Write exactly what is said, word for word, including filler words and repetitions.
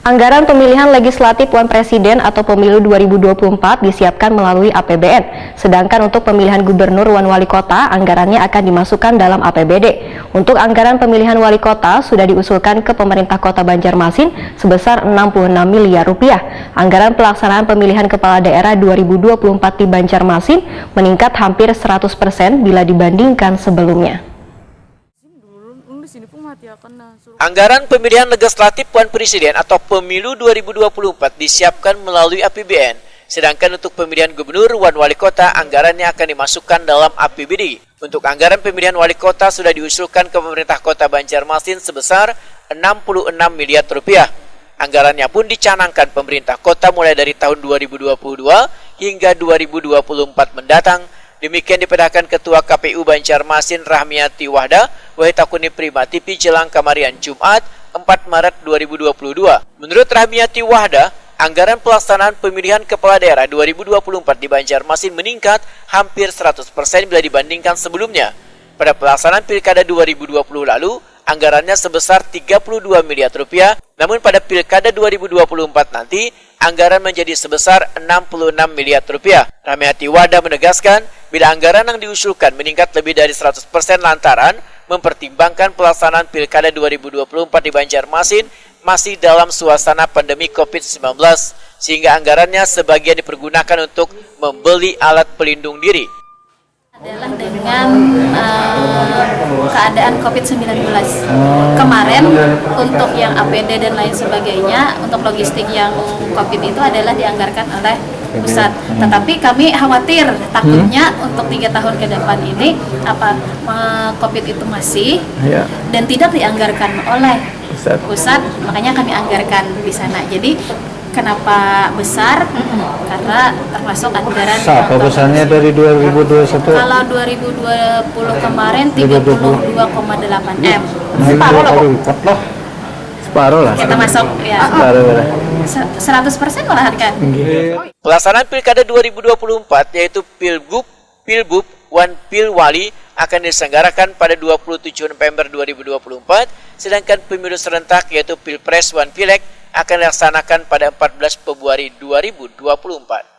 Anggaran pemilihan legislatif wan presiden atau pemilu dua ribu dua puluh empat disiapkan melalui A P B N, sedangkan untuk pemilihan gubernur wan wali kota, anggarannya akan dimasukkan dalam A P B D. Untuk anggaran pemilihan wali kota sudah diusulkan ke pemerintah kota Banjarmasin sebesar enam puluh enam miliar rupiah. Anggaran pelaksanaan pemilihan kepala daerah dua ribu dua puluh empat di Banjarmasin meningkat hampir seratus persen bila dibandingkan sebelumnya. Anggaran pemilihan legislatif wan presiden atau pemilu dua ribu dua puluh empat disiapkan melalui A P B N, sedangkan untuk pemilihan gubernur wan wali kota anggarannya akan dimasukkan dalam A P B D. Untuk anggaran pemilihan wali kota sudah diusulkan ke pemerintah kota Banjarmasin sebesar enam puluh enam miliar rupiah. Anggarannya pun dicanangkan pemerintah kota mulai dari tahun dua ribu dua puluh dua hingga dua ribu dua puluh empat mendatang. Demikian dipedahkan Ketua K P U Banjarmasin Rahmiati Wahda, wahid takuni Prima T V jelang kamarian Jumat, empat Maret dua ribu dua puluh dua. Menurut Rahmiati Wahda, anggaran pelaksanaan pemilihan kepala daerah dua ribu dua puluh empat di Banjarmasin meningkat hampir seratus persen bila dibandingkan sebelumnya. Pada pelaksanaan Pilkada dua ribu dua puluh lalu, anggarannya sebesar tiga puluh dua miliar rupiah, namun pada Pilkada dua ribu dua puluh empat nanti, anggaran menjadi sebesar enam puluh enam miliar rupiah. Rahmiati Wahda menegaskan, bila anggaran yang diusulkan meningkat lebih dari seratus persen lantaran mempertimbangkan pelaksanaan Pilkada dua ribu dua puluh empat di Banjarmasin masih dalam suasana pandemi covid sembilan belas, sehingga anggarannya sebagian dipergunakan untuk membeli alat pelindung diri. Adalah dengan eh, keadaan covid sembilan belas. Kemarin untuk yang A P D dan lain sebagainya, untuk logistik yang covid itu adalah dianggarkan oleh pusat. Tetapi kami khawatir, takutnya untuk tiga tahun ke depan ini apa eh, covid itu masih dan tidak dianggarkan oleh pusat, makanya kami anggarkan di sana. Jadi kenapa besar? Karena termasuk anggaran Sapa besarnya dari dua ribu dua puluh satu? Kalau dua ribu dua puluh kemarin tiga puluh dua koma delapan M. Nah, itu baru lipat lah. Separuh lah. Kita masuk ya Separuh lah. se- seratus persen malahan kan. Nggih. Pelaksanaan Pilkada dua ribu dua puluh empat yaitu Pilgub, Pilbub, wan Pilwali akan diselenggarakan pada dua puluh tujuh November dua ribu dua puluh empat, sedangkan pemilu serentak yaitu Pilpres wan Pileg akan dilaksanakan pada empat belas Februari dua ribu dua puluh empat.